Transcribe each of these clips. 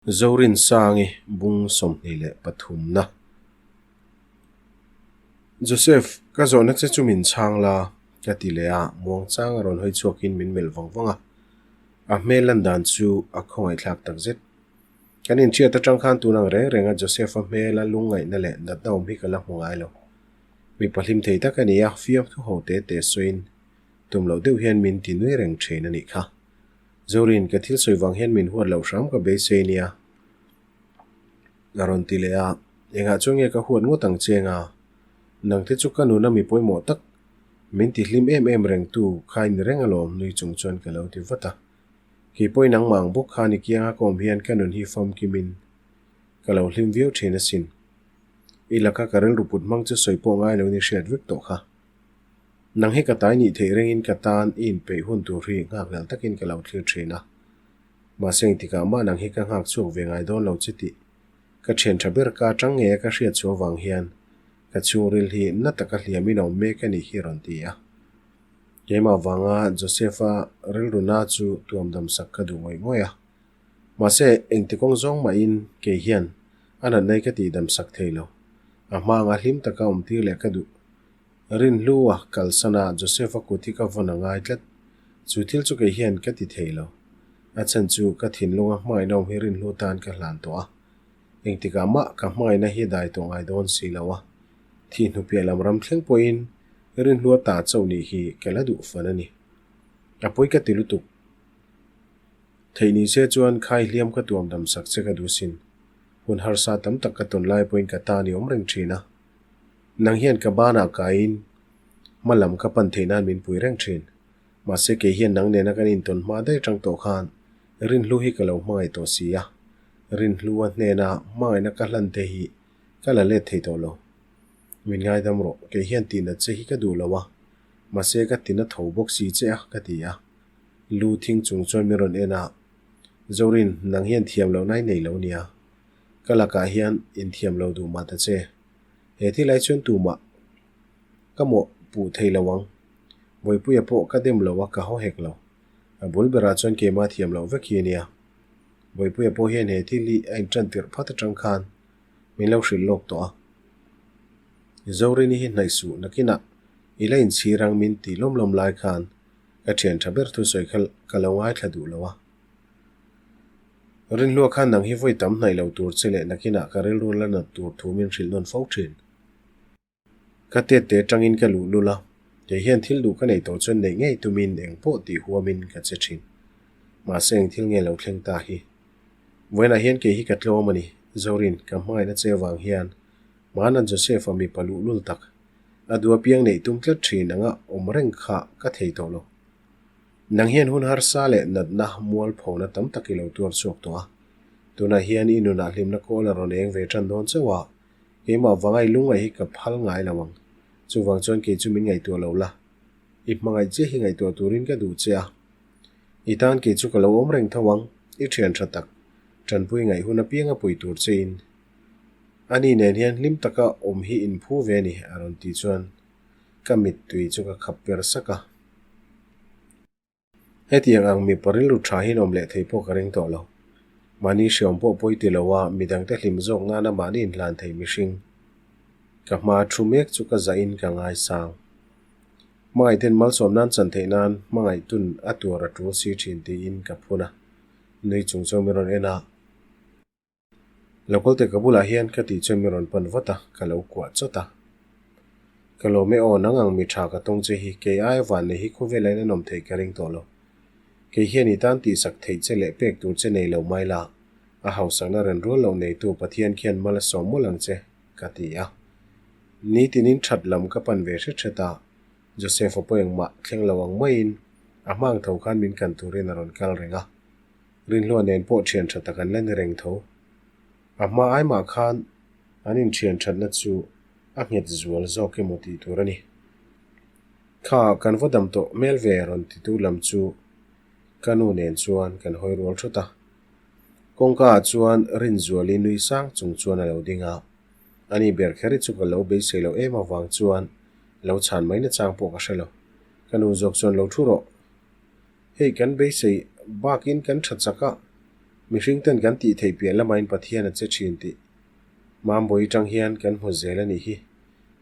Zorinsangi bung 23 na. Joseph, ka zawhna che chu min chhang la, ka ti leh a, muangchang a rawn hawi chhuakin min melh vang vang a. A hmel lan dan chu a khawngaihthlak tak zet. Kan inhriat atang khan tun ang reng renga Joseph-a hmela lungngaihna leh natna awm hi ka la hmu ngai lo. Mipa hlim thei tak a ni a, fiamthu ho te te sawiin tum loh deuh hian min ti nui reng thin a nih kha. Zorin, ka thil sawi vang hian min huat loh hram ka beisei nia. A rawn ti leh a, engah chuan nge ka huat ngawt ang che anga? Nangte chu ka nuna mi pawimawh tak, min ti hlim em em rengtu kha i ni reng alawm nui chung chuan ka lo ti vat a. Kei pawhin nangmah ang bawk khan i kianga ka awm hian ka nun hi famkimin ka lo hlim viau thin asin. I laka ka rilru put hmang chu sawi pawh ngai lo ni hriat vek tawh kha. Nang hi ka tai nih theih rengin ka tan i inpeih hun tur hi nghakhlel takin ka lo thlir thin a. Mahse engtikah mah nang hi ka nghak chhuak ve ngai dawn lo che tih ka thian tha ber ka atang ngei a ka hriat chhuah vang hian ka chhungril hi na taka hliamin a awm mek a nih hi a rawn ti a. Keimah vanga Joseph-a rilru na chu tuam dam sak ka duh ngawih ngawih a. Mahse engti kawng zawng mahin kei hian a natna hi ka tihdam sak thei lo. A hma anga hlim taka awm tir leh ka duh. Rinhlua kalsana Joseph-a kut hi ka vawn a ngai tlat. Chu thil chu kei hian ka ti thei lo. A chhan chu ka thinlunga hmangaihna awm hi Rinhlu tan ka hlan tawh a. Engtikah mah ka hmangaihna hi dai tawh ngai dawn si lo a. Thih hnu piah lam ram thleng pawhin Rinhlua ta chauh nih hi ka la duh fan a ni. A pawi ka ti lutuk. Theih ni se chuan khai hliam ka tuam dam sak che ka duh sin. Hun harsa tam tak ka tawn lai pawhin ka ta ni awm reng thin a. Nang hian ka banah kaiin hma lam ka pan theih nan min pui reng thin. Mahse kei hian nang nena kan intawn hma daih atang tawh khan Rinhlu hi ka lo hmangaih tawh si a. Rinhlua hnena hmangaihna ka hlan te hi ka la let thei tawh lo. Min ngaidam rawh, kei hian tihnat che hi ka duh lo a, mahse ka tina tho bawk si che a, ka ti a. Lu thing chung chuan min rawn en a, Zorin, nang hian thiam lohna i nei lo nia. Ka lakah hian inthiam lo duh mah ta che. He thil ai chuan tumah ka mawh puh thei lo ang. Bawipuia pawh ka dem lo a, ka haw hek lo. A bul berah chuan keimah thiam loh vek hi a nia. Bawipuia pawh hian he thil hi a intan tirh phat atang khan min lo hrilh lawk tawh a. Zorini hi hnaih suh nakinah i la inchhir ang min tih lawm lawm lai khan ka thian tha ber thusawi kha ka lo ngaithla duh lo a. Rinhlua khan nang hi vawi tam hnaih lo tur che leh nakinah ka rilru la nat tur thu min hrilh nawn fo thin. Ka tet te atangin ka luh lul a, kei hian thil duh ka nei tawh chuan neih ngei tumin eng pawh tih huamin ka che thin. Mahse eng thil nge lo thleng ta hi? Vawiinah hian kei hi ka tlawm a ni, Zorin, ka hmangaihna che avang hian Hmana Joseph-a mipa luhlul tak, a duh apiang neih tum tlat thin anga awm reng kha ka thei tawh lo. Nang hian hun harsa leh natna mualphona tam tak i lo tuar chhuak tawh a. Tunah hian i nunah hlimna kawl a rawn eng ve tan dawn chauh a, keimah vanga i lungngaih hi ka phal ngai lo ang. Chuvang chuan kei chu min ngaihtuah lo la. I hmangaih chiah hi ngaihtuah turin ka duh che a. I tan kei chu ka lo awm reng tho ang, i thian tha tak, tanpui ngaih hun apianga pui tur chein. Ani nen hian hlim taka awm hi inphu ve a ni, a rawn tih chuan ka mittui chu ka khap per sak a. Hetiang ang mipa rilru tha hian awm leh thei pawh ka ring tawh lo. Mahni hriawm pawh pawi ti lo a, midangte hlim zawk nana mahni inhlan thei mihring. Ka hma thu mek chu ka zahin ka ngaisang. Hmangaihten malsawm nan chan theih nan hmangaihtun a tuar a tul si thin tiin ka phun a. Nui chung chuan min rawn en a. Lo kal teh ka bulah hian ka tih chuan min rawn pan vat a, ka lo kuah chawt a. Ka lawm e aw, nang ang mi tha ka tawng che hi, kei aia van nei hi khawvel ah in an awm theih ka ring tawh lo. Kei hian i tan tihsak theih che leh pek tur che nei lo mai la, a hausakna ren rual loh neitu Pathian khian mal a sawm mawlh ang che, ka ti a. Nitinin that lam ka pan ve hret hret a, Joseph-a pawh engmah thleng lo ang maiin a hma ang tho khan min kan turin a rawn kal reng a. Rinhlua nen pawh thian tha tak an la ni reng tho. A hma ai mah khan an inthian thatna chu a nghet zual zawk emaw tih tur a ni. Kha kan va dam tawh hmel ve rawn titu lam chu ka nu nen chuan kan hawi rual thut a. Kawngka ah chuan Rinzuali nui sang chung chuan a lo ding a. Ani ber kher hi chu ka lo beisei loh em avang chuan lo chhan mai nachang pawh ka hre lo. Ka nu zawk chuan lo thu rawh. Hei kan beisei bakin kan tha chak a, Mihring ten kan tih theih piah lamain Pathian a che thin tih Mambawi tang hian kan hmu zel a nih hi.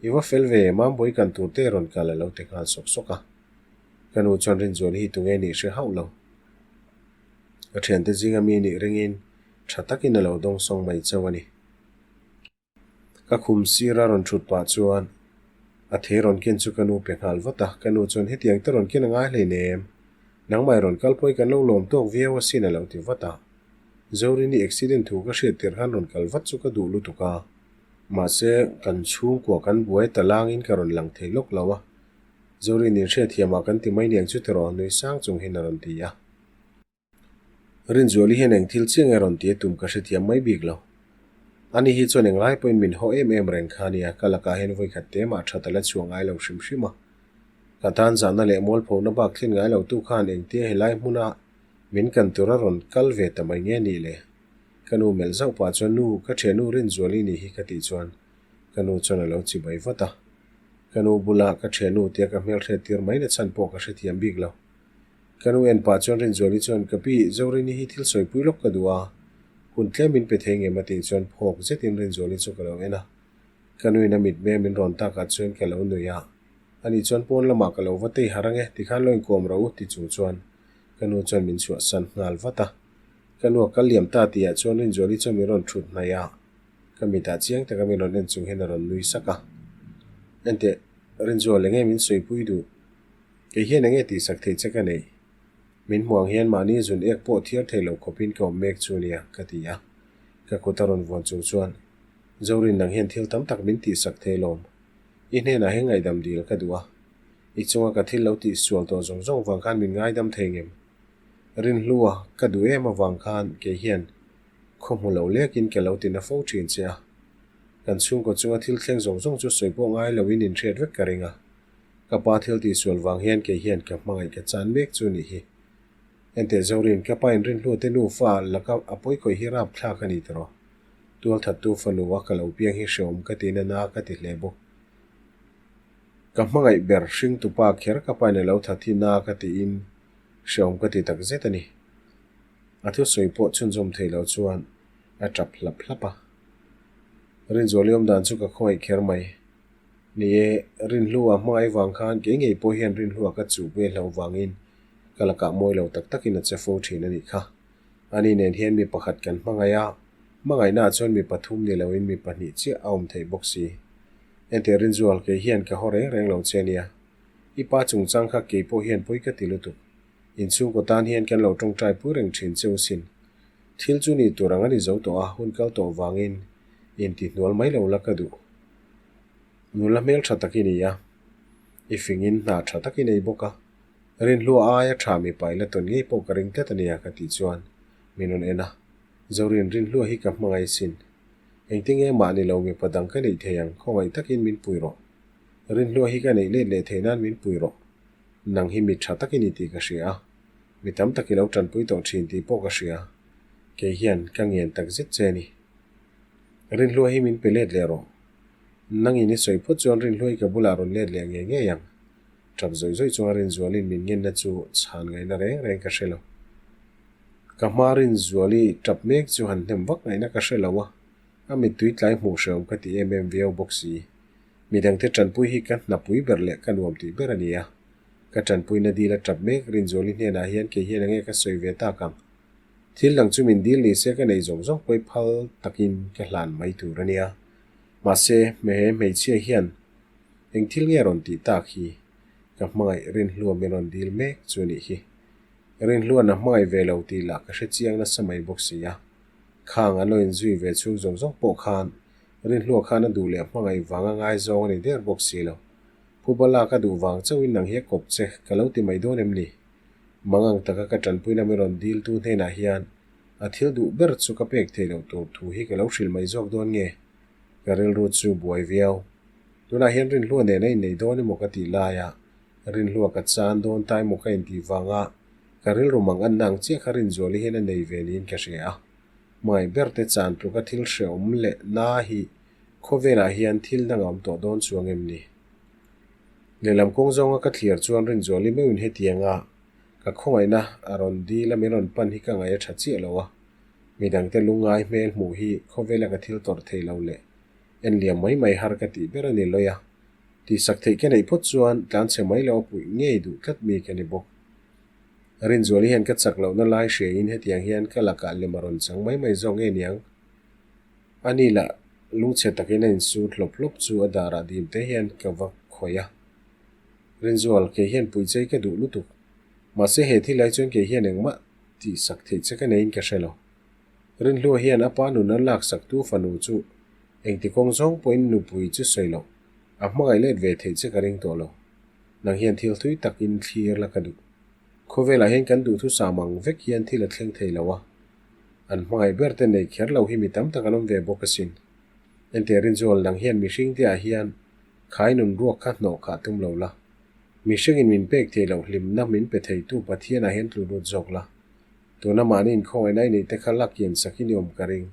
I va fel ve, Mambawi kan tur te rawn kal a lo ti nghal sawk sawk a. Ka nu chuan Rinzuali hi tunge nih hre hauh lo. Ka thiante zinga mi nih ringin tha takin a lo dawngsawng mai chauh a ni. Ka khum sira rawn thut pah chuan a thei rawn ken chu ka nu pe nghal vat a, ka nu chuan hetiang te rawn ken a ngai hleinem, nangmah rawn kal pawh i kan lo lawm tawk viau asin a lo ti vat a. Zorini accident thu ka hriat tirh khan rawn kal vat chu ka duh lutuk a, mahse kan chhungkua kan buai ta langin ka rawn lang thei lawk lo a, Zorini hriatthiamah kan ti mai niang chu tiraw nui sang chung hian a rawn ti a. Rinzuali hian eng thil chiah nge rawn ti a tum ka hrethiam mai bik lo. Ani hi chuan englai pawhin min haw em em reng kha ania, ka lakah hian vawikhat te mah that a la chhuah ngai lo hrim hrim a. Ka tan zahna leh mualphona bak thlen ngai lo tu khan engtia helai hmuna min kan tura rawn kal ve ta mai nge nih le? Ka nu melh zauh pah chuan nu, ka thiannu Rinzuali nih hi ka tih chuan ka nu chuan a lo chi bai vat a. Ka nu bula ka thiannu tia ka hmelhriat tir mai na chhan pawh ka hrethiam bik lo. Ka nu en pah chuan Rinzuali chuan, Ka pi, Zorini hi thil sawipui lawk ka duh a, hun tlem min pe thei ngem a tih chuan phawk zetin Rinzuali chu ka lo en a. Ka nuin a mitmel min rawn takah chuan ka lo nui a, ani chuan pawn lamah ka lo va tei harh ange, tikhan lo inkawm rawh u ti chung chuan ka nu chuan min chhuahsan nghal vat a. Ka nu a kal liam ta tihah chuan Rinzuali chuan min rawn thut hnaih a, ka mitah chiang taka min rawn en chung hian a rawn nui sak a. Enteh, Rinzual enge min sawipui duh? Kei hian enge tihsak theih che ka nei? Min hmuh ang hian mahni zun ek pawh thiar thei lo khawpin ka awm mek chu nia, ka ti a. Ka kut a rawn vuan chung chuan, Zorin nang hian thil tam tak min tihsak thei lawm. I hnenah hian ngaihdam dil ka duh a. I chunga ka thil lo tih sual tawh zawng zawng vang khan min ngaidam thei ngem? Rinhlua ka duh em avang khan kei hian khaw hmu lo lekin ka lo ti na fo thin che a. Kan chhungkaw chunga thil thleng zawng zawng chu sawi pawh ngai loin inhriat vek ka ring a. Ka pa thil tihsual vang hian kei hian ka hmangaih ka chan mek chu nih hi. Enteh Zorin, ka pa inrinhlu te nufa laka a pawikhawih hi rap thlak a ni tiraw? Tualthattu fanu a ka lo piang hi hreawm ka ti na na ka ti hle bawk. Ka hmangaih ber hringtupa kher ka pa in a lo that hi na ka tiin hreawm ka ti tak zet a ni. A thusawi pawh chhunzawm thei lo chuan a tap hlap hlap a. Rinzuali awmdan chu ka khawngaih kher mai. Ni e, Rinhlua hmangaih vang khan kei ngei pawh hian Rinhlua ka chuh ve hlauh vangin ka lakah mawi lo tak takin a che fo thin a nih kha. Ani nen hian mi pakhat kan hmangaih a, hmangaihnaah chuan mi pathum ni loin mi pahnih chiah a awm theih bawk si. Enteh Rinzual, kei hian ka haw reng reng lo che nia. I pa chungchang kha kei pawh hian pawi ka ti lutuk. Inchhungkaw tan hian kan lo tawngtai pui reng thin che u sin. Thil chu nih tur ang a ni zo tawh a, hun kal tawh vangin intihnual mai lo la ka duh. Nula hmel tha tak i ni a, i fingin hna tha tak i nei bawk a, Rinhlua aia tha mipa i la tawn ngei pawh ka ring tlat a nia ka tih chuan min rawn en a, Zorin Rinhlua hi ka hmangaih sin. Engtinge mah ni lo mipa dang ka neih thei ang, khawngaih takin min pui rawh. Rinhlua hi ka neih let leh theih nan min pui rawh. Nang hi mi tha tak i ni tih ka hria a, mi tam tak i lo tanpui tawh thin tih pawh ka hria. Kei hian ka ngen tak zet che a ni. Rinhlua hi min pe let leh rawh. Nangin i sawi phawt chuan Rinhlua hi ka bulah rawn let leh ngei ngei ang. Tap zawih zawih chunga Rinzualin min ngenna chu chhan ngaihna reng reng ka hre lo. Ka hma Rinzuali tap mek chu han hnem vak ngaihna ka hre lo a, a mittui tlai hmuh hrehawm ka ti em em viau bawk si. Midangte tanpui hi ka hnapui ber leh ka nuam tih ber a ni a. Ka tanpuina dil a tap mek Rinzuali hnenah hian kei hian enge ka sawi ve tak ang. Thil dang chu min dil ni se ka nei zawng zawng pawi phal takin ka hlan mai tur a nia. Mahse, hmehe hmeichhia hian eng thil nge rawn tih tak hi ka hmangaih Rinhlua min rawn dil mek chu nih hi. Rinhlua'n a hmangaih ve lo tih lah ka hre chiang nasa mai bawk si a. Khang an lo inzui ve chhung zawng zawng pawh khan Rinhlua khan a duh leh hmangaih vanga ngaizawng a ni der bawk si lo. Phuba lak a duh vang chauhin nang hi a kawp che ka lo ti mai dawn em ni? Mangang taka ka tanpuina min rawn diltu hnenah hian a thil duh ber chu ka pek theih loh tur thu hi ka lo hrilh mai zawk dawn nge? Ka rilru chu buai viau. Tunah hian Rinhlua nen a innei dawn emaw ka tih laia Rinhlua ka chan dawn ta emaw ka intih vanga ka rilru mang anna ang chiah kha Rinzuali hian a nei ve niin ka hria a. Hmangaih ber te chan tluka thil hrehawm leh na hi khawvelah hian thil dang a awm tawh dawn chuang em ni? Lehlam kawng zawnga ka thlir chuan Rinzuali meuhin hetianga ka khawngaihna a rawn dil a min rawn pan hi ka ngaih a tha chiah lo a. Midangte lungngai hmel hmuh hi khawvela ka thil tawrh thei lo leh en liam mai mai har ka tih ber a ni lawi a. Tihsak theih ka neih phawt chuan tlanchhe mai lo a puih ngei duh tlat mi ka ni bawk. Rinzuali hian ka chak lohna lai hriain hetiang hian ka lakah lem a rawn chang mai mai zawk nge niang? A ni lah lungchhe takin a insut hlawp hlawp chu a darah dim te hian ka va khawih a. Rinzual, kei hian puih chei ka duh lutuk. Mahse he thil ai chuan kei hian engmah tihsak theih che ka neiin ka hre lo. Rinhlua hian a pa nun a laksaktu fanu chu engti kawng zawng pawhin nupui chu sawi loh, a hmangaih let ve theih che ka ring tawh lo. Nang hian thil thui takin thlir la ka duh. Khawvelah hian kan duhthusam ang vek hian thil a thleng thei lo a. An hmangaih ber te nei kher lo hi mi tam tak an awm ve bawk asin. Enteh Rinzual, nang hian mihring te ah hian khai nun ruak kha hnawh khah tum lo la. Mihringin min pek theih loh hlimna min pe theitu Pathian ah hian tlu lut zawk la. Tuna mahni inkhawngaihna i neih te kha lak kian sak i ni awm ka ring.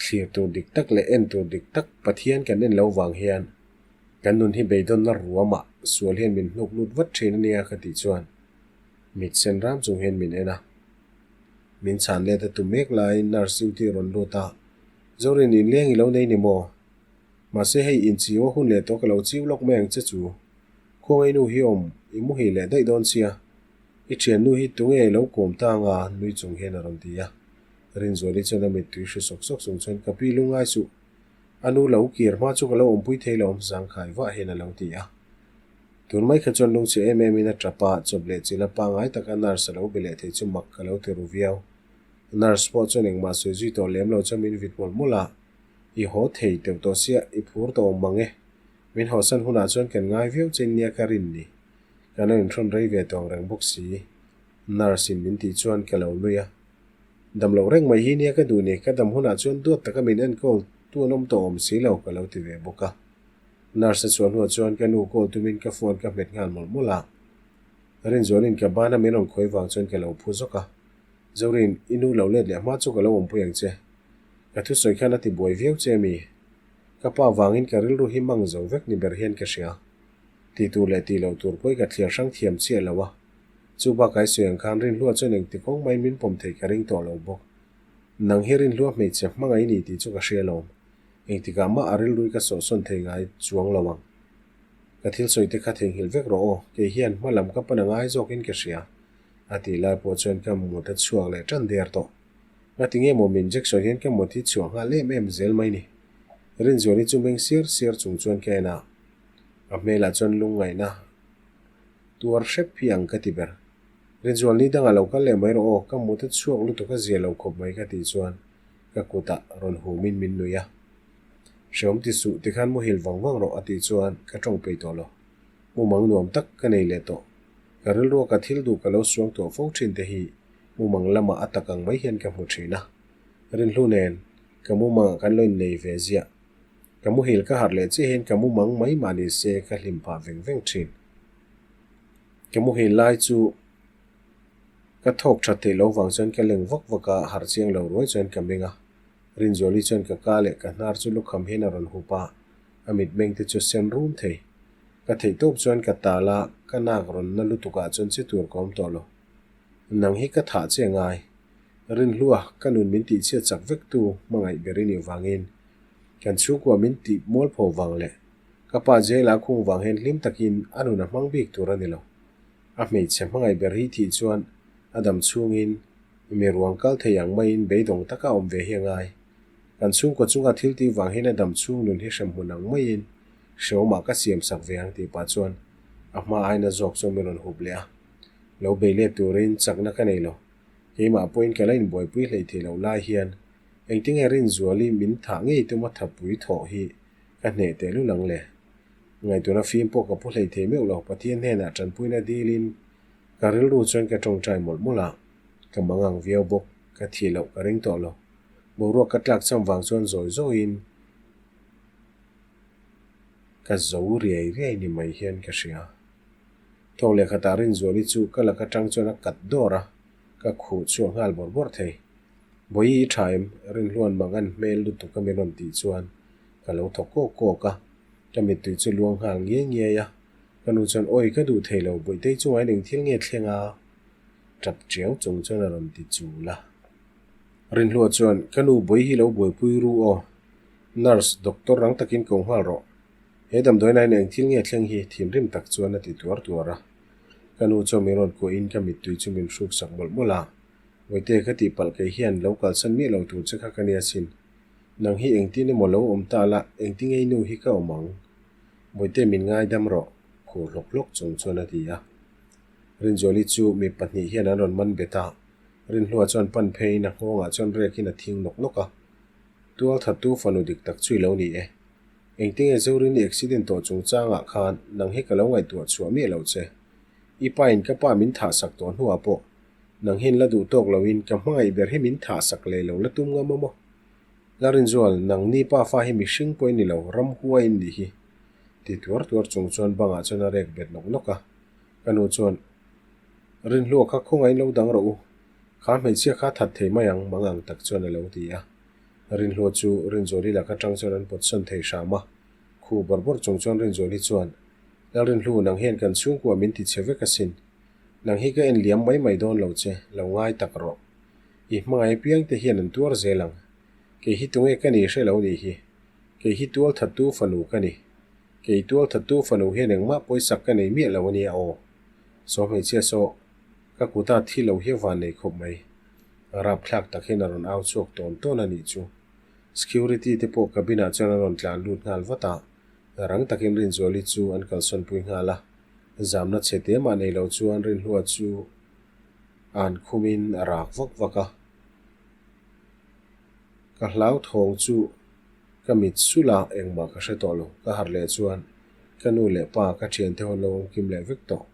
Thlir tur dik tak leh en tur dik tak Pathian kan en lo vang hian kan nun hi beidawnna ruamah sual hian min hnuk lut vat thin a nia ka tih chuan mit sen ram chung hian min en a. Min chhan let a tu mek laiin nurse duty a rawn lut a, Zorin inleng i lo nei ni maw? Mahse hei inchiu a hun leh tawh ka lo chiu lawk mai ang che chu. Khawngaih nu hi awm i muhil leh daih dawn sia. I thiannu hi tunge i lo kawm ta anga? nui chung hian a rawn ti a. Rinzuali chuan a mittui hru sawk sawk chung chuan ka pi lungngai suh. A nu lo kir hma chu ka lo awmpui thei lo, zangkhai vah hian a lo ti a. Tun mai kha chuan lungchhe em em in a tap a, chawp leh chilh a pangai taka nurse a lo be leh thei chu mak ka lo ti ru viau. Nurse pawh chuan engmah sawi zui tawh lem lo chuan min vit mawlh mawlh a, I haw thei teuh tawh sia, i phur tawh awm mang e. Min hawsan hunah chuan kan ngai viau che nia ka rin ni. Kan lo inhrawn rei ve tawng reng bawk si. Nurse in min tih chuan ka lo nui a. Dam loh reng mai hi nia ka duh ni, ka dam hunah chuan duat taka min enkawl tu an awm tawh awm si lo ka lo ti ve bawk a. Nurse a chhuah hnuah chuan ka nu call tumin ka phone ka hmet nghal mawlh mawlh a. Rinzualin ka bana min rawn khawi vang chuan ka lo phu zawk a. Zorin, i nu lo let leh hma chu ka lo awmpui ang che. Ka thusawi khan a ti buai viau che mi? Ka pa vangin ka rilru hi mang zo vek ni ber hian ka hria. Ti tur leh ti loh tur pawh i ka thliar hrang thiam chiah lo a. Chu bakah i sawi ang khan Rinhlua chuan engti kawng mai min pawm theih ka ring tawh lo bawk. Nang hi Rinhlua hmeichhe hmangaih i ni tih chu ka hria lawm. Engtikah mah a rilrui ka sawhsawn thei ngai chuang lo ang. Ka thil sawi te kha theihnghilh vek rawh aw, kei hian hma lam ka pan a ngai zawkin ka hria. A tih lai pawh chuan ka mut a chhuak leh tan der tawh. Ngati nge maw min injection hian ka mut hi chhuah nghal em em zel mai ni. Rinzuali chu meng siar siar chung chuan ka en a. A hmelah chuan lungngaihna tuar hrep hi ang ka ti ber. Rinzual ni dangah lo kal leh mai rawh aw, ka mut a chhuak lutuk a zia lo khawp mai ka tih chuan ka kutah rawn humin min nui a. Hreawm ti suh tikhan muhil vang vang rawh a tih chuan ka tawng peih tawh lo. Mumang nuam tak ka nei leh tawh. Ka rilrua ka thil duh ka lo suang tuah fo thin te hi mumang lamah a tak ang mai hian ka hmu thin a. Rinhlu nen ka mumangah kan lo innei ve ziah. Ka muhil ka harh leh chiah hian ka mumang mai mah ni se ka hlim phah veng veng thin. Ka muhil lai chu ka thawk that theih lo vang chuan ka leng vak vak a, harh chiang lo ruai chuan ka meng a. Rinzuali chuan ka ka leh ka hnar chu lukham hian a rawn hup a, a mitmeng te chu sen rum thei. Ka theih tawp chuan ka tal a, ka nak rawn na lutuk ah chuan che tur ka awm tawh lo. Nang hi ka thah che ngai. Rinhlua, ka nun min tihchhiat chak vek tu hmangaih ber i nih vangin kan chhungkua min tih mualpho vang leh ka pa jail ah khung vang hian hlim takin a nun a hmang bik tur a ni lo. A hmeichhe hmangaih ber hi thih chuan a dam chhungin mi ruang kal thei ang maiin beidawng taka awm ve hi a ngai. Kan chhungkaw chunga thil tih vang hian a dam chhung nun hi hremhmun ang maiin hreawmah ka siam sak ve ang tih pah chuan a hma aina zawk chu min rawn hup leh a. Lo bei let turin chakna ka nei lo. Keimah pawhin ka la inbuaipui hleih theih loh lai hian engtinge Rinzuali min thah ngei tuma thapui thawh hi ka hneh tehlul ang le. Ngaihtuahna fim pawh ka pu hlei thei meuh lo, Pathian hnenah tanpuina dilin ka rilru chuan ka tawngtai mawlh mawlh a, ka mangang viau bawk, ka thih loh ka ring tawh lo. Boruak ka tlak cham vang chuan zawi zawiin ka zo riai riai ni mai hian ka hria. Thawk leh khatah Rinzuali chu ka lak atang chuan a kat dawr a, ka khuh chhuak nghal bawrh bawrh thei. Bawihi i tha em? Rinhluan mangan hmel lutuk a min rawn tih chuan ka lo thaw kawk kawk a, ka mittui chu luang nghal ngiai ngiai a. Ka nu chuan awi ka duh thei lo, Bawihtei chungah hian eng thil nge thleng a? Tap tiau chung chuan a rawn ti chul a. Rinhlua chuan, Ka nu Bawihi lo buaipui ru aw. Nurse, doctor rang takin ko nghal rawh. He damdawiin ah hian eng thil nge thleng hi thinrim tak chuan a ti tuar tuar a. Ka nu chuan min rawn kuahin ka mittui chu min hruk sak mawlh mawlh a. Vawite ka tihpalh kei hian lo kalsan miah lo tur che kha ka nia sin. Nang hi engtin emaw lo awm ta la, engtin nge i nu hi ka awm ang? Vawite min ngaidam rawh, khur hlawk hlawk chung chuan a ti a. Rinzuali chu mi pahnih hian an rawn man bet a, Rinhlua chuan pan pheiin a nghawngah chuan rekin a thing nawk nawk a. Tualthattu fanu dik tak chu i lo ni e. Engtinge Zorini accident tawh chungchangah khan nang hi ka lo ngaihtuah chhuah miah lo che. I pain ka pa min thah sak tawh hnuah pawh nang hian la duh tawk loin ka hmangaih ber hi min thah sak leh lo la tum ngam a maw? La Rinzual, nang ni pa fa hi mihring pawh i ni lo, ram huai in nih hi. Ti tuar tuar chung chuan bangah chuan a rek bet nawk nawk a. Ka nu chuan, Rinhlua kha khawngaih lo dang rawh u. Kha hmeichhia kha that thei mai ang, mang ang tak chuan a lo ti a. Rinhlua chu Rinzuali laka tang chuan an pawt sawn thei hram a. Khu bawrh bawrh chung chuan Rinzuali chuan, Lalrinhlu, nang hian kan chhungkua min ti che vek asin. Nang hi ka en liam mai mai dawn lo che, lo ngai tak rawh. I hmangaih apiang te hian an tuar zel ang. Kei hi tunge ka ni hre lo nih hi. Kei hi tual thattu fanu ka ni. Kei tual thattu fanu hian engmah pawisak ka nei miah lo ania aw. Saw hmeichhia saw, ka kuta thi lo hi a van nei khawp mai. Rapthlak tak hian a rawn au chhuak tawn tawn a nih chu. Security te pawh cabin ah chuan an rawn tlan lut nghal vat a, rang takin Rinzuali chu an kalsawn pui nghal a. Zamna chhe te mah nei lo chuan Rinhlua chu an khumin a rak vak vak a. Ka hlauthawng chu ka mit sulh a, engmah ka hre tawh lo. Ka harh leh chuan ka nu leh pa ka thiante ho an lo awm kim leh vek tawh.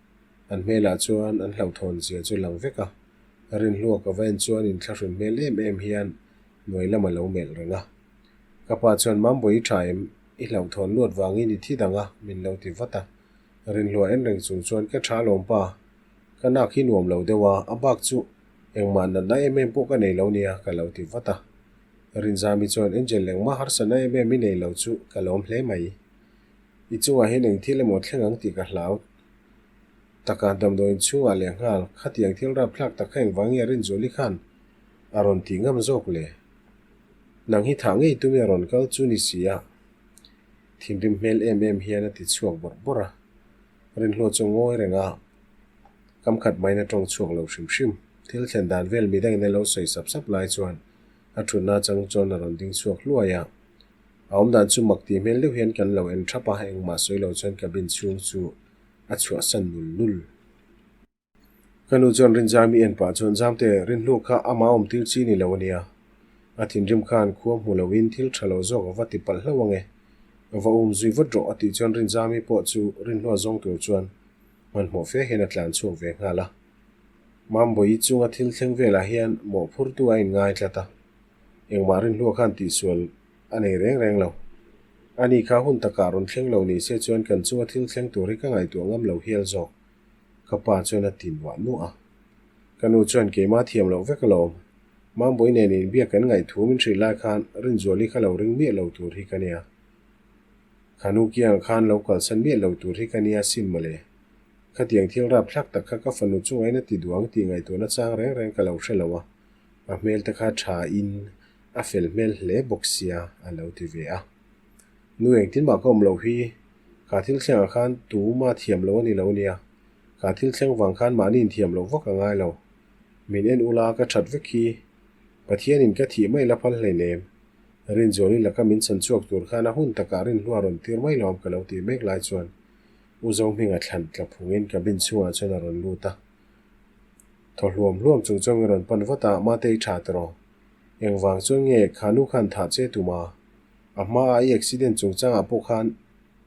An hmelah chuan an hlauhthawn zia chu lang vek a. Rinhlua ka va en chuan inthlahrun hmel em em hian hnuai lam a lo melh reng a. Ka pa chuan, Mambawi i tha em? I hlauhthawn luat vangin i thi dang a, min lo ti vat a. Rinhlua en reng chung chuan, Ka tha alawm pa, ka nak hi nuam lo deuh a, a bak chu engmah natna em em pawh ka nei lo nia, ka lo ti vat a. Rinzami chuan, Angel engmah harsatna em em i nei lo chu ka lawm hle mai. I chungah hian eng thil emaw thleng ang tih ka hlau. Taka damdawiin chhungah leh nghal khatiang thil rapthlak tak kha engvang nge Rinzuali khan a rawn tih ngam zawk le? Nang hi thah ngei tumi a rawn kal chu ni si a, thinrim hmel em em hian a ti chhuak bawrh bawrh a. Rinhlua chu ngawi reng a, kam khat maiin a tawng chhuak lo hrim hrim. Thil thlen dan vel midangin a lo sawi sap sap lai chuan a thutna chang chuan a rawn ding chhuak hluai a. A awmdan chu mak tih hmel deuh hian kan lo en thap a, engmah sawi lo chuan cabin chhung chu a chhuahsan nul nul. Ka nu chuan Rinzami en pah chuan Zamte, Rinhlu kha ama awm tir chi ni lo ania. A thinrim khan khua hmu loin thil tha lo zawk a va ti palh hlauh ange. Va um zui vat rawh a tih chuan Rinzami pawh chu Rinhlua zawng tur chuan hmanhmawh fe hian a tlan chhuak ve nghal a. Mambawi chunga thil thleng velah hian mawhphurtu a inngai tlat a. Engmah Rinhlua khan tihsual A nei reng reng lo. Ani kha hun takah rawn thleng lo ni se chuan kan chunga thil thleng tur hi ka ngaihtuah ngam lo hial zawk. Ka pa chuan a ti nuah nuah a. Ka nu chuan keimah thiam loh vek alawm. Mambawi nen inbiak kan ngaih thu min hrilh lai khan Rinzuali kha lo ring miah lo tur hi ka nia. Kha nu kiangah khan lo kalsan miah lo tur hi ka nia sin mawle. Khatiang thil rapthlak tak kha ka fanu chungain a ti duang tih ngaihtuahna chang reng reng ka lo hre lo a. A hmel te kha tha in A fel hmel hle bawk sia a lo ti ve a. Nu engtin mah ka awm loh hi, kha thil thlengah khan tuma thiam lo a ni lo nia. Kha thil thleng vang khan mahni inthiam loh vak a ngai lo. Min en ula ka that vek hi. Pathianin ka thih mai la phal hleinem. Rinzuali laka min chhan chhuak tur khan a hun takah Rinhlua rawn tir mai lawm ka lo tih mek lai chuan U Zohminga thlan tla phungin cabin chhungah chuan a rawn lut a. Thaw hluam hluam chung chuan min rawn pan vat a, Mate i tha tiraw? Engvang chuan nge kha nu khan thah che tum a? A hma a i accident chungchangah pawh khan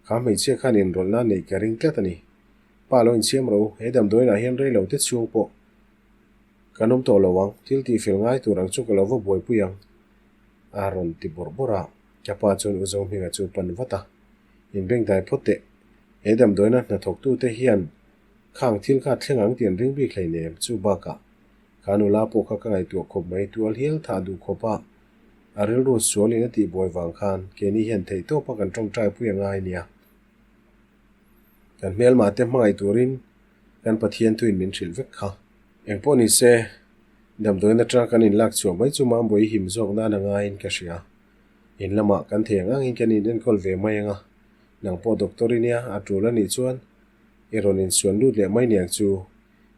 kha hmeichhia khan inrawlhna neih ka ring tlat a ni. Pa lo insiam ro, he damdawiinah hian rei lo te chhung pawh kan awm tawh lo ang, thil tihfel ngai tur ang chu ka lo va buaipui ang a rawn ti bawrh bawrh a. Ka pa chuan U Zohminga chu pan vat a, Inbengdai phawt teh, he damdawiina hnathawktute hian khang thil kha thleng ang tih an ring bik hleinem, chu bakah Kha nula pawh kha ka ngaihtuah khawp mai, tual hial thah duh khawp a, a rilru sualin a tihbuai vang khan keini hian theihtawp a kan tawngtai pui a ngai nia. Kan hmelmah te hmangaih turin kan Pathian thuin min hrilh vek kha. Engpawh ni se, Damdawiin atanga kan inlak chhuah mai chu Mambawi him zawk nan a ngaiin ka hria. In lamah kan thei ang angin kan in enkawl ve mai ang a, nang pawh doctor i nia, a tul a nih chuan i rawn insuan lut leh mai niang chu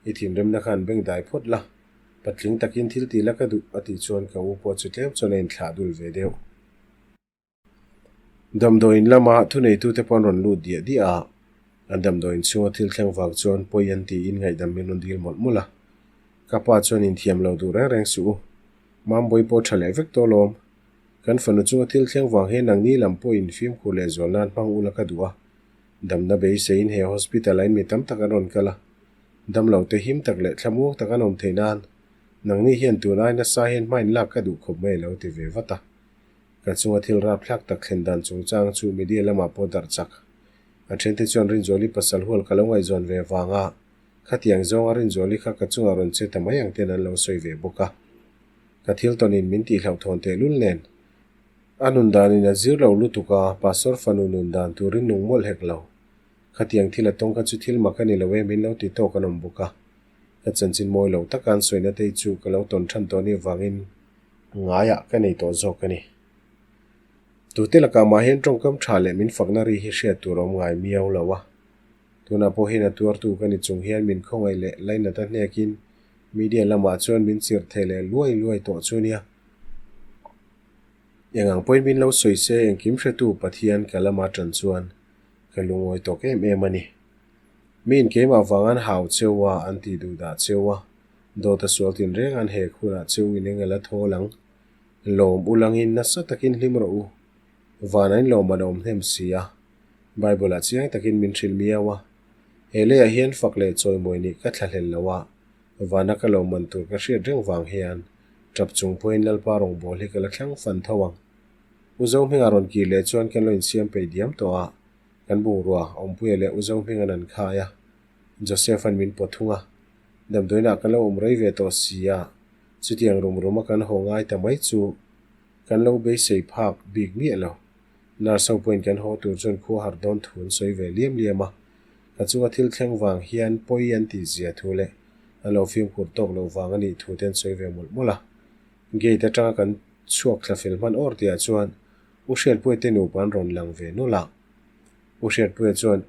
i thinrimna khan beng dai phawt la, patling takin thil ti la ka duh a tih chuan ka u pawh chu tlem chuan a inthlah dul ve deuh. Damdawiin lama thuneitute pawh an rawn lut diah diah a, an damdawiin chhunga thil thleng vang chuan pawi an tiin ngaihdam min rawn dil mawlh mawlh a. Ka pa chuan inthiam lo duh reng reng suh u, Mambawi pawh tha leh vek tawh lawm. Kan fanu chunga thil thleng vang hian nangni lam pawhin fimkhur leh zual nan hmang ula ka duh a. Damna beiseiin he hospital ah in mi tam tak an rawn kal a, damlo te him tak leh thlamuang tak an awm theih nan nangni hian tun ai nasa hian hma in lak ka duh khawp mai a lo ti ve vat a. Ka chunga thil rapthlak tak thlen dan chungchang chu media lamah pawh darh chak. A thente chuan Rinzuali pasal hual ka lo ngaihzawn ve vanga khatiang zawnga Rinzuali kha ka chungah rawn che ta mai ang ten an lo sawi ve bawk a. Ka thil tawnin min tihhlauhthawn tehlul nen a nun danin a zir lo lutuk a, Pastor fanu nun dan turin nung mawlh hek lo. Khatiang thil a tawng kha chu thil mak a ni lo e min lo ti tawk an awm bawk a. Ka chanchin mawi lo taka an sawina te chu ka lo tawn than tawh anih avangin ngaiah ka nei tawh zawk a ni. Tute lakah mah hian tawngkam tha leh min fakna ri hi hriat tur a awm ngai miau lo a. Tunah pawh hian a tuartu ka ni chung hian min khawngaih leh lainat a hnekin media lamah chuan min chirh thei leh luai luai tawh chu nia. Eng ang pawhin min lo sawi se engkim hretu Pathian ka lama tan chuan ka lungawi tawk em em a ni. Miin keimah vang an hau cheu a, an tih duh dah cheu a, dawt a sual tinreng an hek hunah cheu in eng a la thawl ang. Lawm u langin nasa takin hlim rawh u. Van a inlawm an awm hnem si a, Bible-ah chiang takin min hrilh miau a. He leiah hian fak leh chawimawi nih ka thlahlel lo a, vana ka lo man tur ka hriat reng vang hian tap chung pawhin Lalpa rawngbâwl hi ka la thlang fan tho ang. U Zohminga rawn kir leh chuan kan lo insiam peih diam tawh a, kan bungrua Awmpuia leh U Zohminga'n an khai a, Joseph-a'n min pawt thung a. Damdawiinah kan lo awm rei ve tawh si a, chutiang rum ruma kan haw ngai ta mai chu kan lo beisei phak bik miah lo. Nurse ho pawhin kan haw tur chuan khua harh dawn thu an sawi ve liam liam a, ka chunga thil thleng vang hian pawi an tih zia thu leh an lo fimkhur tawk loh vang a nih thu te an sawi ve mawlh mawlh a. Gate atanga kan chhuak thla fel hman awr tihah chuan U Hriatpuia te nupa an rawn lang ve nawlh a. U Hriatpuia chuan,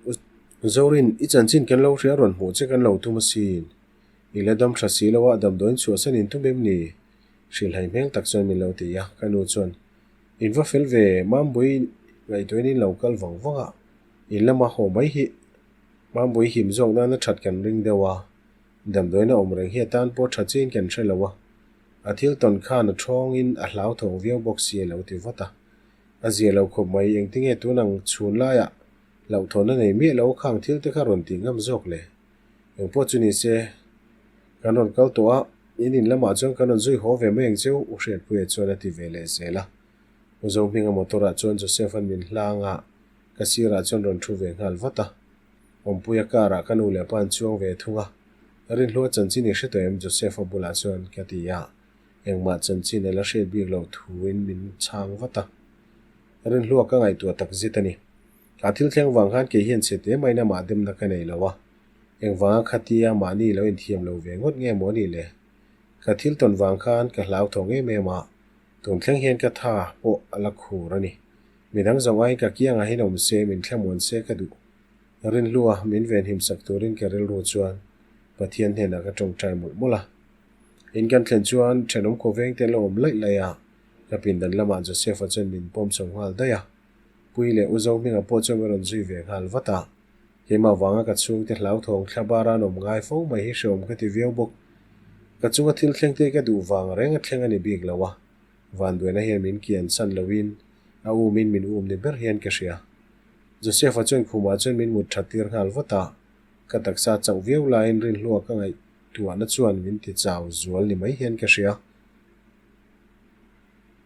U Zorin, i chanchin kan lo hria rawn hmuh che kan lo tum asin. I la dam tha si lo a, damdawiin chhuahsan in tum em ni? Hrilhhai hmel tak chuan min lo ti a, ka nu chuan, In va fel ve, Mambui ngaihtuahin in lo kal vang vang a, in lama haw mai hi Mambui him zawk nana that kan ring deuh a, damdawiin a awm reng hi a tan pawh tha chiin kan hre lo a, a thil tawn khan a thawngin a hlauthawng viau bawk si a lo ti vat a. A zia lo khawp mai, engtinge tun ang chhun laiah hlauhthawn a nei miah lo khang thil te kha rawn tih ngam zawk le? Engpawh chu ni se, kan rawn kal tawh a, in in lamah chuan kan rawn zui haw ve mai ang cheu, U Hriatpuia chuan a ti ve leh zel a. U Zohminga motor ah chuan Joseph-a'n min hlang a, ka sirah chuan rawn thu ve nghal vat a. Awmpuia car ah ka nu leh pa an chuang ve thung a, Rinhlua chanchin i hre tawh em Joseph-a bulah chuan ka ti a, engmah chanchin a la hriat bik loh thuin min chhang vat a. Rinhlua ka ngaihtuah takzet a ni. A thil thleng vang khan kei hian chhe te maiin amah demna ka nei lo a, engvanga khatia mahni lo inthiam lo ve ngawt nge maw ni le? Ka thil tawn vang khan ka hlauthawng em em a, tun thleng hian ka tha pawh a la khur a ni. Midang zawng aiin ka kiangah hian awm se, min thlamuan se ka duh. Rinhlua min venhim sak turin ka rilru chuan Pathian hnenah ka tawngtai mawlh mawlh a. In kan thlen chuan thenawm khawveng te an lo awm laih laih a, ka pindan lamah Joseph-a chuan min pawm chho nghal daih a. Pui leh U Zohminga pawh chuan min rawn zui ve nghal vat a, keimah vanga ka chhungte hlauthawng thla bara an awm ngai fo mai hi hreawm ka ti viau bawk. Ka chunga thil thleng te ka duh vang reng a thleng a ni bik lo a, vanduaina hian min kian san loin a umin min um ni ber hian ka hria. Joseph-a chuan khumah chuan min mut that tir nghal vat a, ka taksa chauh viau laiin rinhlua ka ngaihtuahna chuan min ti chau zual ni mai hian ka hria.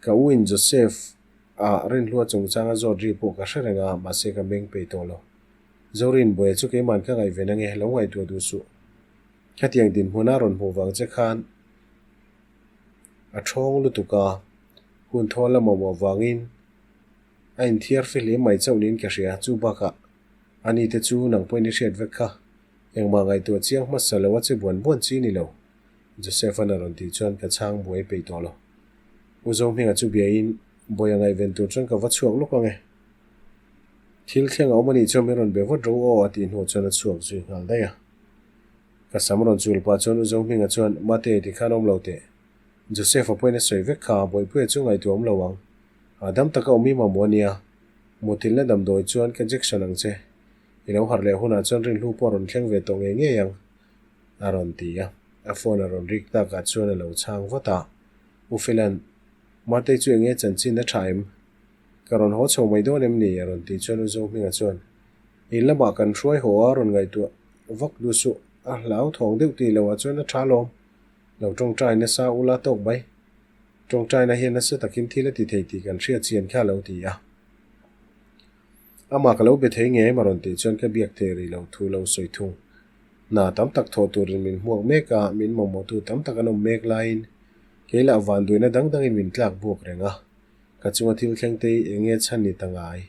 Ka u in Joseph a Rinhlua chungchanga zawt ri pawh ka hre reng a, mahse ka meng peih tawh lo. Zorin buaia chu keiman ka ngaihven ange, lo ngaihtuah duh suh. Khatiang dinhmuna rawn hmuh vang che khan a thawng lutuk a, hun thawl la mamawh vangin a inthiar fihlim mai chauh niin ka hria. Chu bakah ani te chu nang pawhin i hriat vek kha, engmah ngaihtuah chiang hmasa lo a che buan buan chi ni lo. Joseph-a'n a rawn tih chuan ka chhang buai peih tawh lo. U Zohminga chu biain Bawiha ngaihven tur chuan ka va chhuak lawk ang e. Thil thleng a awm a nih chuan min rawn be vat ro aw a tih hnuah chuan a chhuak zui nghal daih a. Ka sam rawn chul pah chuan U Zohminga chuan, Mate, tikhan awm lo teh. Joseph-a pawhin a sawi vek kha, Bawipuia chu ngaihtuah awm lo ang. Hahdam taka awm i mamawh a nia. Muthilhna damdawi chuan ka jection ang che. I lo harh leh hunah chuan rinhlu pawh a rawn thleng ve tawh ngei ngei ang, a rawn ti a. A phone a rawn rik takah chuan a lo chhang vat a. U Fela'n, Matei chu enge chanchin a tha em? Ka rawn haw chho mai dawn em ni? a rawn tih chuan U Zohminga chuan, In lamah kan hruai haw a rawn ngaihtuah vak duh suh, a hlauthawng deuh tih loah chuan a tha lawm. Lo tawngtai nasa ula tawk mai. Tawngtaina hian nasa takin thil a ti thei tih kan hriat chian kha a lo ti a. Amah ka lo be thei nge em a rawn tih chuan ka biak thei rih lo thu lo sawi thung. Hna tam tak thawh turin min hmuak mek a, min mamawhtu tam tak an awm mek laiin kei lah vanduaina dang dangin min tlak buak reng a. Ka chunga thil thleng te hi eng nge chhan ni ta ngai?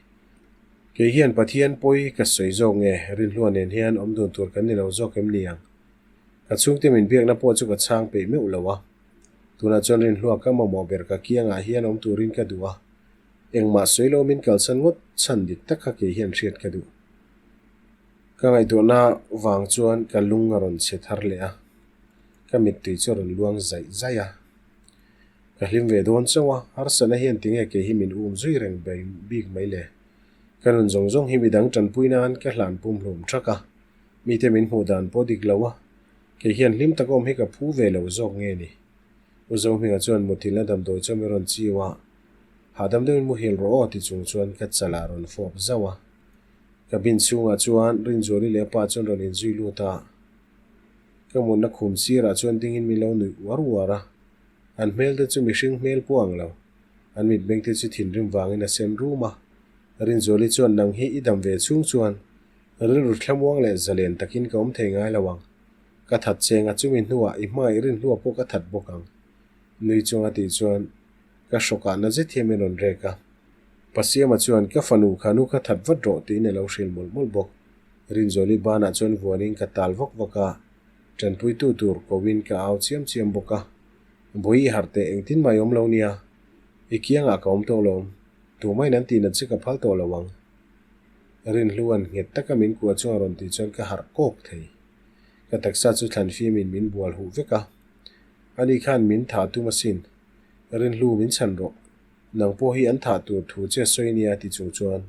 Kei hian Pathian pawi ka sawi zawk nge Rinhlua nen hian awm dun tur kan ni lo zawk em ni ang? Ka chhungte min biakna pawh chu ka chhang peih meuh lo a. Tunah chuan Rinhlua ka mamawh ber ka kiangah hian awm turin ka duh a. Engmah sawi lo min kalsan ngawt chhan dik tak kha kei hian hriat ka duh. Ka ngaihtuahna vang chuan ka lung a rawn chhe thar leh a, ka mittui chu a rawn luang zaih zaih a. Ka hlim ve dawn chauh a, harsatna hian tinge kei hi min um zui reng bik mai le. Ka nun zawng zawng hi midang tanpui nan ka hlan pum hlum thak a, mite min hmuh dan pawh dik lo a, kei hian hlim tak awm hi ka phu ve lo zawk nge ni. U Zohminga chuan muthilhna damdawi chu mi rawn chiu a, Hahdam deuhin muhil rawh aw ti chung chuan ka chalah rawn fawp zauh a. Cabin chhungah chuan Rinzuali leh a pa chuan rawn inzui lut a, ka mutna khum sirah chuan dingin min lo nuih uar uar a. An hmel te chu mihring hmel pawh ang lo. An mitmeng te chu thinrim vangin a sen rum a. Rinzuali chuan nang hi i dam ve chhung chuan rilru thlamuang leh zalen takin ka awm thei ngai lo ang. Ka that cheng a chumi hnuah i hmangaih rinhlua pawh ka that bawk ang. Nui chunga tih chuan ka hrawkah na zet hian min rawn rek a. Pasiama chuan ka fanu kha nu kha that vat rawh tiin a lo hrilh mawlh mawlh bawk. Rinzuali banah chuan vuanin ka tal vak vak a, tanpuitu tur koin ka au chiam chiam bawk a. Bawi i harh teh engtin mah i awm lo nia, i kiangah ka awm tawh lo, tumahin an tihnat che ka phal tawh lo ang. Rinhlua'n nghet taka min kuah chuan a rawn tih chuan ka harh kawk thei. Ka taksa chu thlan fimin min bual huh vek a. Ani khan min thah tum asin. Rinhlu min chhan rawh. Nang pawh hi an thah tur thu che sawi nia ti chung chuan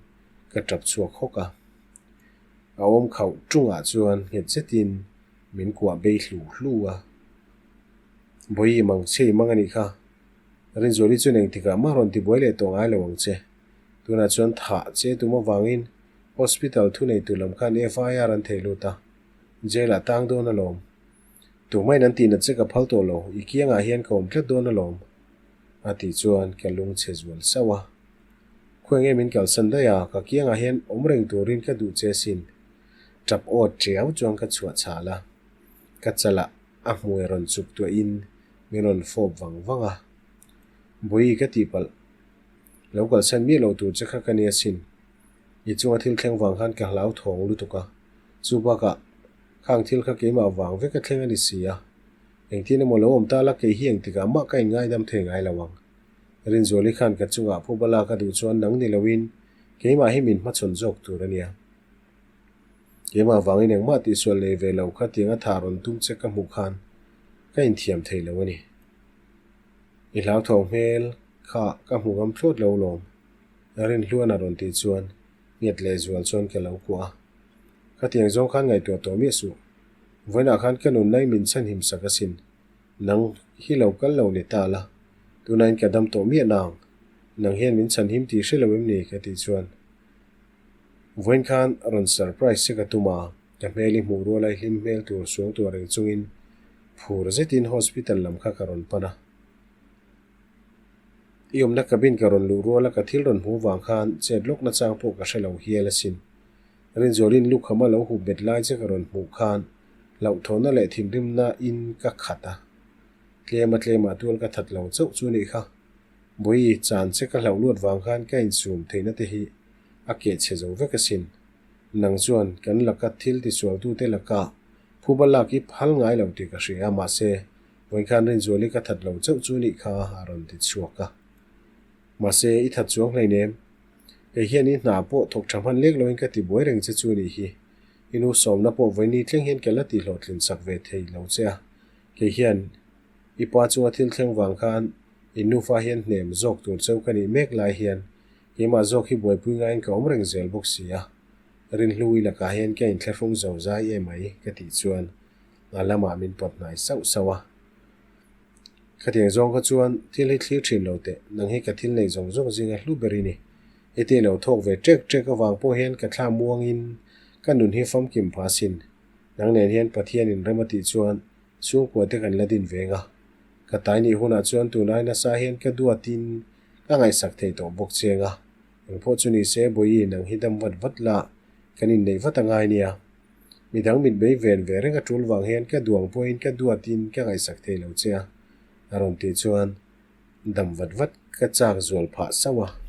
ka tap chhuak hawk a. A awm khauh tungah chuan nghet zetin min kuah bei hlu hlu a. Bawi mang che i mang a nih kha. Rinzuali chuan engtikah mah rawn tibuai leh tawh ngai lo ang che. Tunah chuan thah che tum avangin hospital thuneitu lam khan FIR an thei lut a, jail ah tang dawn alawm. Tumahin an tihnat che ka phal tawh lo, i kiangah hian ka awm tlat dawn alawm, a tih chuan ka lung chhe zual sauh a. Khawi nge min kalsan daih a, ka kiangah hian awm reng turin ka duh che asin. Tap aw tiau chuan ka chhuah chhal a, ka chalah a hmui rawn chuk tuahin min rawn fawp vang vang a. Bawi ka tihpalh, lo kalsan miah lo tur che kha ka nia sin. I chunga thil thleng vang khan ka hlau thawng lutuk a, chu bakah khang thil kha keimah vang vek a thleng a ni si a. Engtin emaw lo awm ta la kei hi engtikah mah ka inngaidam thei ngai lo ang. Rinzuali khan ka chungah phuba lak a duh chuan nang ni loin keimah hi min hmachhawn zawk tur a nia. Keimah vangin engmah tihsual nei ve lo kha tiang a tha rawn tum che ka hmuh khan ka inthiam thei lo a ni. I hlauthawng hmel kha ka hmu ngam thlawt lo lawm. Rinhluan a rawn tih chuan nghet leh zual chuan ka lo kuah a. Khatiang zawng khan ngaihtuah tawh miah suh. Vawiinah khan ka nun nai min chhanhim sak asin. Nang hi lo kal lo ni ta la, tunain ka dam tawh miah nang. Nang hian min chhanhim tih hre lo em ni? ka tih chuan vawiin khan rawn surprise che ka tum a, ka hmel i hmuh rual a i hlim hmel tur suang tuah reng chungin phur zetin hospital lam kha ka rawn pan a. I awmna cabin ka rawn luh rual a ka thil rawn hmuh vang khan chet lawk na chang pawh ka hre lo hial asin. Rinzualin lukham a lo hup bet lai che ka rawn hmuh khan hlauhthawhna leh thinrimna in ka khat a. Tlem a tlemah tual ka that lo chauh chu nih kha. Bawi chan che ka hlauh luat vang khan ka insum theihna te hi a keh chhe zo vek asin. Nang chuan kan laka thil tisualtute laka phuba lak i phal ngai lo tih ka hria a mahse. Vawiin khan Rinzuali ka that lo chauh chu nih kha a rawn ti chhuak a. Mahse, i that chuang hleinem. Kei hian i hna pawh thawk tha hman lek loin ka ti buai reng che chu nih hi. I nu sawmna pawh vawiin thleng hian ka la ti hlawhtlin sak ve thei lo che a. Kei hian i pa chunga thil thleng vang khan in nufa hian hnem zawk tur cheu ka nih mek lai hian keimah zawk hi buaipui ngaiin ka awm reng zel bawk si a. Rinhlui lakah hian ka inthlahrung zo zai em mai ka tih chuan a lamah min pawt hnai sauh sauh a. Khatiang zawng kha chuan thil hi thlir thin lo teh, nang hi ka thil neih zawng zawng zinga hlu ber i ni. Heti lo thawk ve ṭek ṭek avang pawh hian ka thla muangin ka nun hi famkim pha sin. Nang nen hian Pathianin rem a tih chuan chhungkua te kan la din veng a. Ka tai nih hunah chuan tunai nasa hian ka duatin ka ngaihsak thei tawh bawk cheng a. Engpawh chu ni se Bawihi nang hi dam vat vat la, kan inneih vat a ngai nia. Midang mitmei ven ve reng a tul vang hian ka duang pawhin ka duatin ka ngaihsak thei lo che a, a rawn tih chuan dam vat vat ka chak zual phah sauh a.